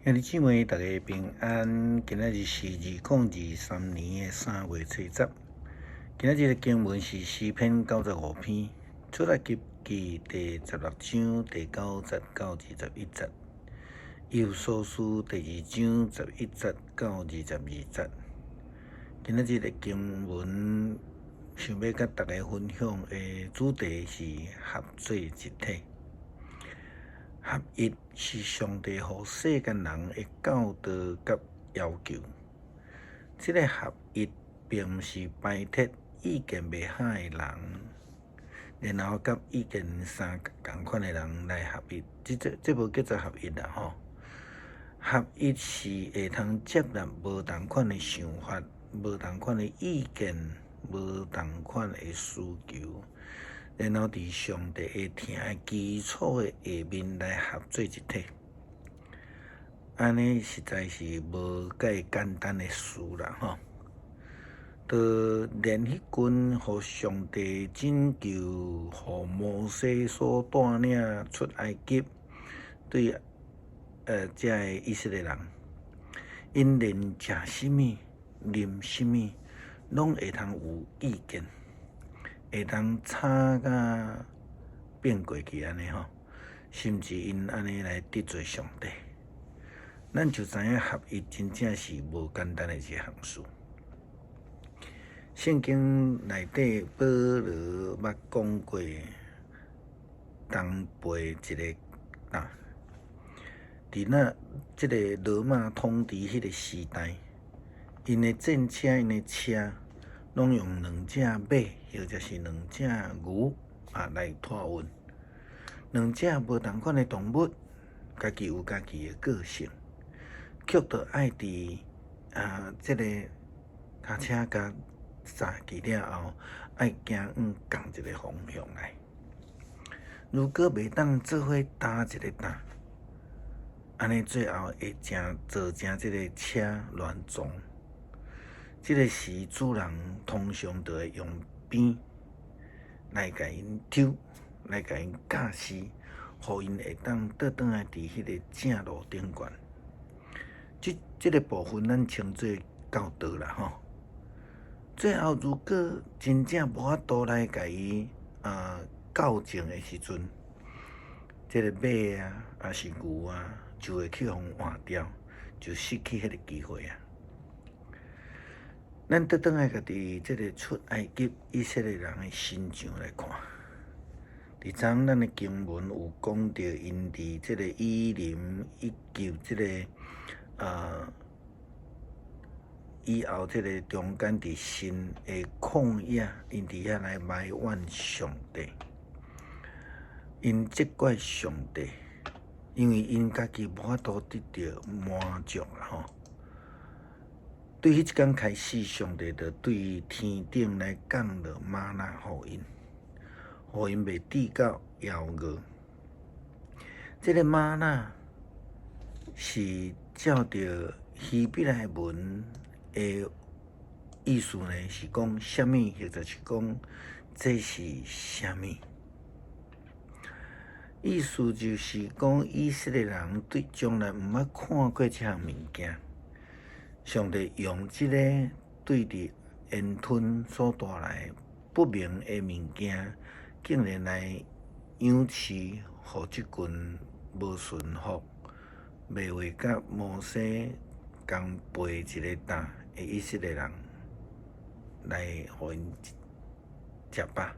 兄弟姊妹，大家平安。今仔日是2023年的3月初10。今仔日的經文是詩篇95篇，出埃及記第十六章第九節到21節，以弗所書第二章11節到22節。今仔日的經文想欲佮大家分享的主題是合做一體。合一是上帝予世間人的教導佮要求。這个合一並毋是排斥意見袂合的人，然後佮意見相仝款的人來合一，這無叫做合一啦吼。合一是會通接納無仝款的想法、無仝款的意見、無仝款的需求。然後佇上帝會疼的基礎的下面來合做一體，按呢實在是無介簡單的事啦吼。當連彼群予上帝拯救，予摩西所帶領出埃及，對遮个以色列人，𪜶連食啥物、啉啥物，攏會通有意見。會當吵甲變過去按呢吼，甚至𪜶按呢來得罪上帝，咱就知影合一真正是無簡單的一項事。聖經內底保羅捌講過，同背一个擔。佇那這个羅馬統治彼个時代，𪜶的戰車、𪜶的車，攏用兩隻馬或者是兩隻牛啊來拖運。兩隻無仝款的動物，家己有家己的個性，卻都愛佇啊這个跤車共載去了後，愛行向仝一个方向來。如果袂當做伙擔一个擔，按呢最後會成造成這个車亂撞。這个時主人通常就會用鞭來共𪜶抽，來共𪜶教示，予𪜶會當倒轉來佇彼个正路頂懸。這个部分咱稱做教導啦吼。最後如果真正無法度來共伊校正的時陣，這个馬啊，抑是牛啊，就會去予換掉，就失去彼个機會啊。咱倒轉來家己這个出埃及以色列人的身上來看，佇昨咱的經文有講著，𪜶佇這个以琳以及這个以後這个中間佇新的曠野，𪜶佇遐來埋怨上帝，𪜶責怪上帝，因為𪜶家己無法度得著滿足啦吼。對彼一工開始，上帝就對天頂來降落嗎哪予𪜶，予𪜶袂致到枵餓。這个嗎哪是照著希伯來文的意思呢，是講啥物，或者是講這是啥物？意思就是講以色列人對從來毋捌看過這項物件。上帝用這个對佇煙吞所帶來不明的物件，竟然來養飼，予這群無順服、袂話佮摩西仝背一个擔的以色列人來予𪜶食飽。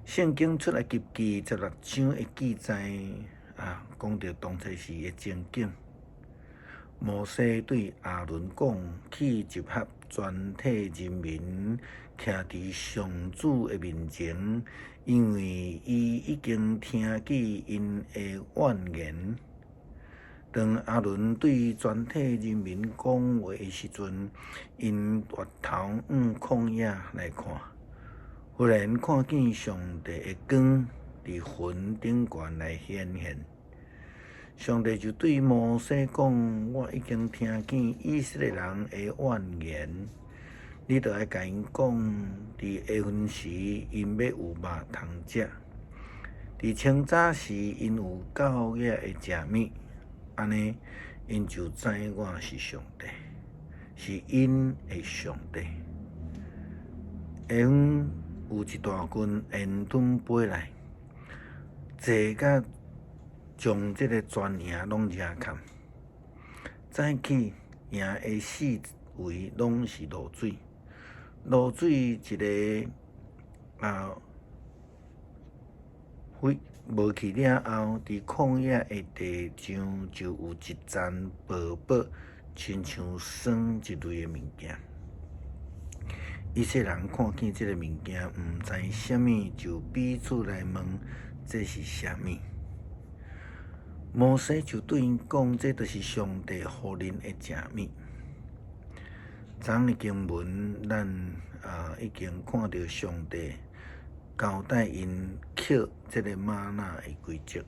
聖經出埃及記十六章的記載啊，講著當初時的情景。摩西對亞倫講：去集合全體人民，徛佇上主的面前，因為伊已經聽見𪜶的怨言。當亞倫對全體人民講話的時陣，𪜶回頭向曠野來看，忽然看見上帝的光佇雲頂懸來顯現。上帝就對摩西講：我已經聽見以色列人的怨言，你著愛共𪜶講，佇下昏時，𪜶欲有肉通食；佇清早時，𪜶有夠額會食物。按呢，𪜶就知我是上帝，是𪜶的上帝。下昏有一大群煙囱飛來，坐甲將這个全營攏遮蓋。早起營的四圍攏是露水，露水一个啊，飛無去了後，佇曠野的地上就有一層薄薄，親像霜一類的物件。以色列人看見這个物件，毋知啥物，就彼此來問：這是啥物？摩西就對𪜶講：這就是上帝予恁的食物。昨昏的經文，咱啊已經看著上帝交代𪜶抾這个嗎哪的規則。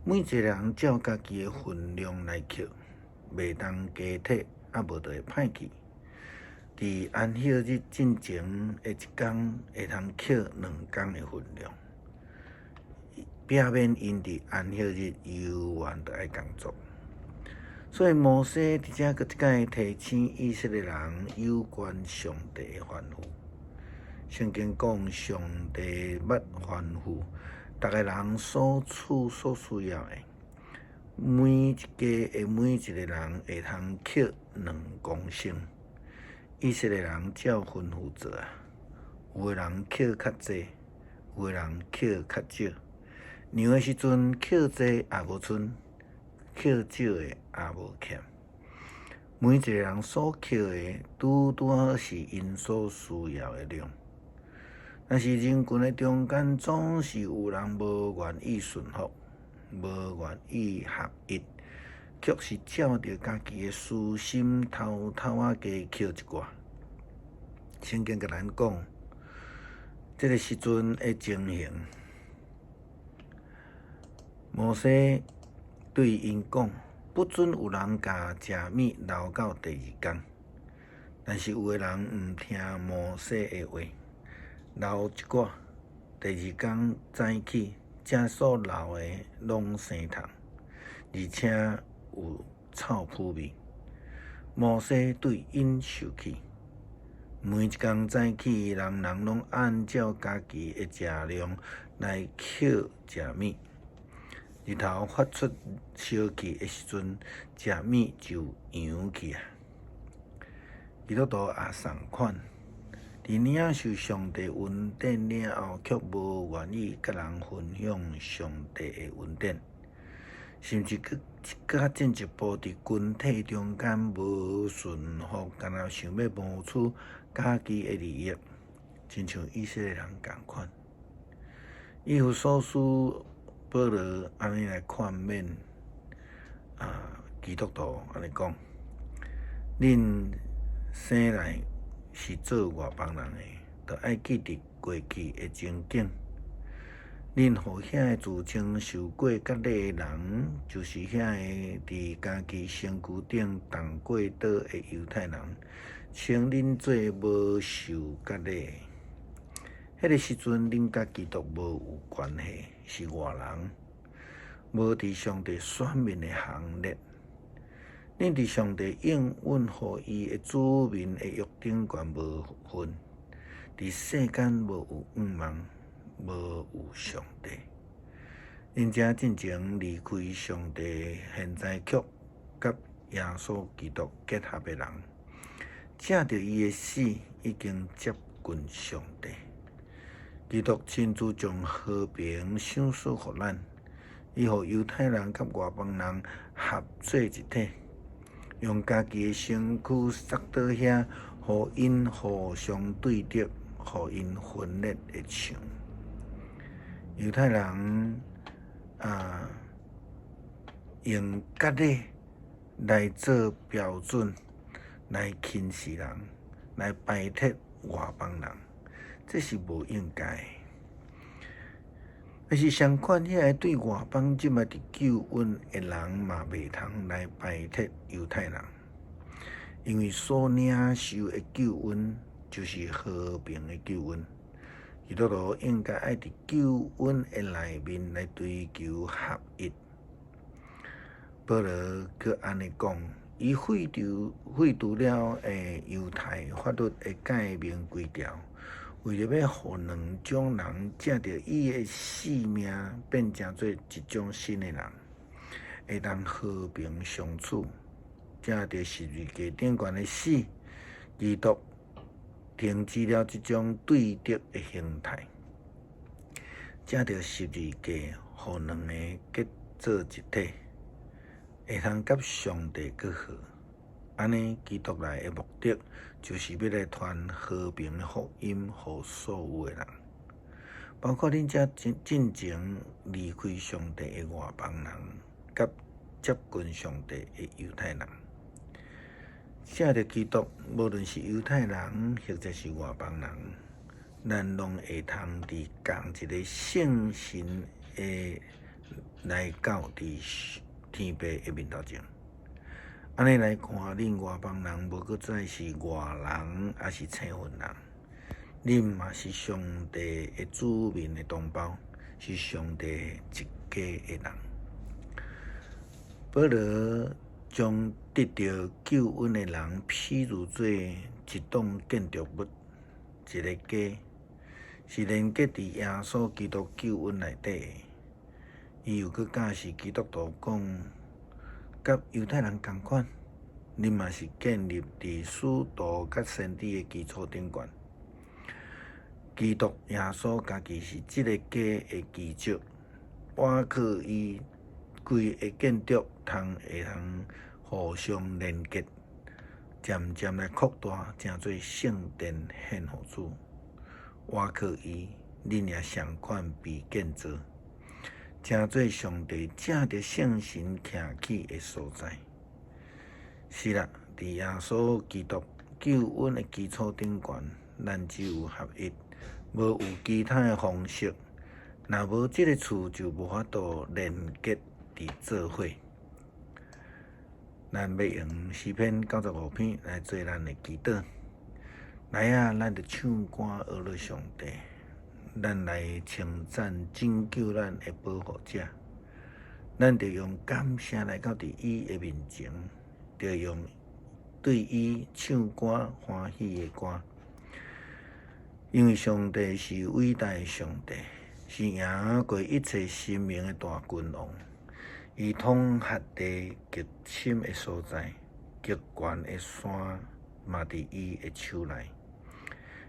每一个人照家己的份量來抾，袂當加提，啊無就會歹去。佇安息日進前的一工，會通抾2工的份量，避免𪜶佇安息日猶原著愛工作。所以摩西佇遮閣一擺提醒以色列人有關上帝的吩咐。聖經講，上帝捌吩咐，逐个人所處所需要的，每一家的每一个人會通抾2公升。以色列人照吩咐做啊，有的人抾較濟，有的人抾較少。量的時陣抾濟也無賰，抾少的也無欠。每一个人所抾的，拄拄好是𪜶所需要的量。但是人群的中間，總是有人無願意順服，無願意合一，卻是照著家己的私心，偷偷仔加抾一寡。聖經共咱講，這个時陣的情形，摩西對𪜶講，不准有人共食物留到第二工。但是有的人毋聽摩西的話，留一寡，第二工早起，遮所留的攏生蟲，而且有臭腐味。摩西對𪜶受氣。每一工早起，人人攏按照家己的食量來抾食物。日頭發出燒氣的時陣，食物就揚去啊。基督徒也仝款，佇領受上帝恩典了後，卻無願意佮人分享上帝的恩典，甚至閣閣較進一步，佇群體中間無順服，干焦想欲謀取家己的利益，親像以色列人仝款。以弗所書保羅按呢來勸勉啊基督徒按呢講：恁生來是做外邦人的，著愛記得過去的情景。恁予遐个自稱受過割禮的人，就是遐个佇家己身軀頂動過刀的猶太人，稱恁做無受割禮的。彼个時陣，恁佮基督無有關係，是外人，無佇上帝選民的行列。恁佇上帝應允予伊的子民的約頂懸無份，佇世間無有盼望，無有上帝。恁遮進前離開上帝，現在卻佮耶穌基督結合的人，藉著伊的死，已經接近上帝。基督親自將和平賞賜予咱，伊予猶太人佮外邦人合做一體，用家己的身軀殺倒遐，予𪜶互相對立、予𪜶分裂的牆。猶太人啊，用割禮來做標準，來輕視人，來排斥外邦人，這是無應該的。但是相款，遐个對外邦這擺得救恩的人嘛，袂通來排斥猶太人，因為所領受的救恩就是和平的救恩。基督徒應該愛佇救恩的內面來追求合一。保羅閣按呢講，伊廢除了猶太法律的誡命規條，為著欲予兩種人藉著伊的性命變成做一種新的人，會當和平相處。藉著十字架頂懸的死，基督停止了這種對敵的形態。藉著十字架，予兩个結做一體，會通佮上帝閣好。按呢，基督來的目的，就是欲來傳和平的福音予所有的人，包括恁這進前離開上帝的外邦人，佮接近上帝的猶太人。藉著基督，無論是猶太人或者是外邦人，咱攏會通佇仝一個聖神的來到佇天父的面頭前。按呢來看，恁外邦人無閣再是外人，抑是生份人，恁嘛是上帝的子民的同胞，是上帝一家的人。保羅將得著救恩的人比喻做一棟建築物，一个家，是連結佇耶穌基督救恩內底的。伊又閣教示基督徒講，佮猶太人仝款，恁嘛是建立佇使徒佮先知的基礎頂懸。基督耶穌家己是這个家的基石，倚靠伊規个建築通會通互相連結，漸漸來擴大，成做聖殿獻予主。倚靠伊，恁也相款被建造，成做上帝藉著聖神徛起的所在。是啦，佇耶穌基督救恩的基礎頂懸，咱只有合一，無有其他的方式。若無這个厝，就無法度連結佇做伙。咱欲用詩篇95篇來做咱的祈禱。來啊，咱著唱歌呵咾上帝，咱來稱讚拯救咱的保護者。咱著用感謝來到佇伊的面前，著用對伊唱歌歡喜的歌。因為上帝是偉大的上帝，是贏過一切神明的大君王。伊統轄地極深的所在，極懸的山嘛佇伊的手內。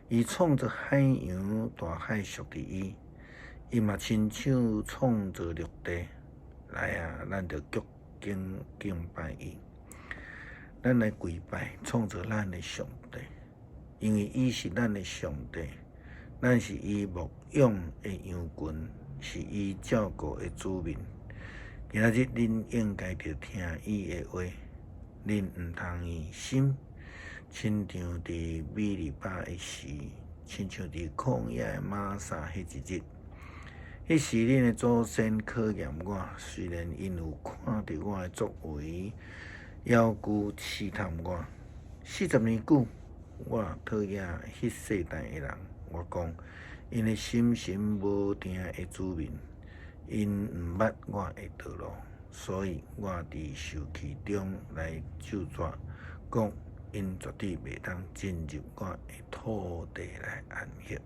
伊創造海洋，大海屬佇伊，伊嘛親手創造陸地。來啊，咱著鞠躬敬拜伊，咱來跪拜創造咱的上帝，因為伊是咱的上帝，咱是伊牧養的羊群，是伊照顧的子民。今仔日恁應該著聽伊的話，恁毋通硬心，親像佇米利巴的時，親像佇曠野的瑪撒彼一日。彼時恁的祖先考驗我，雖然𪜶有看著我的作為，猶舊試探我。40年久，我討厭彼世代的人。我講，𪜶的心是無定的子民，𪜶毋捌我的道路，所以我佇受氣中來咒詛，講𪜶絕對袂當進入我的土地來安息。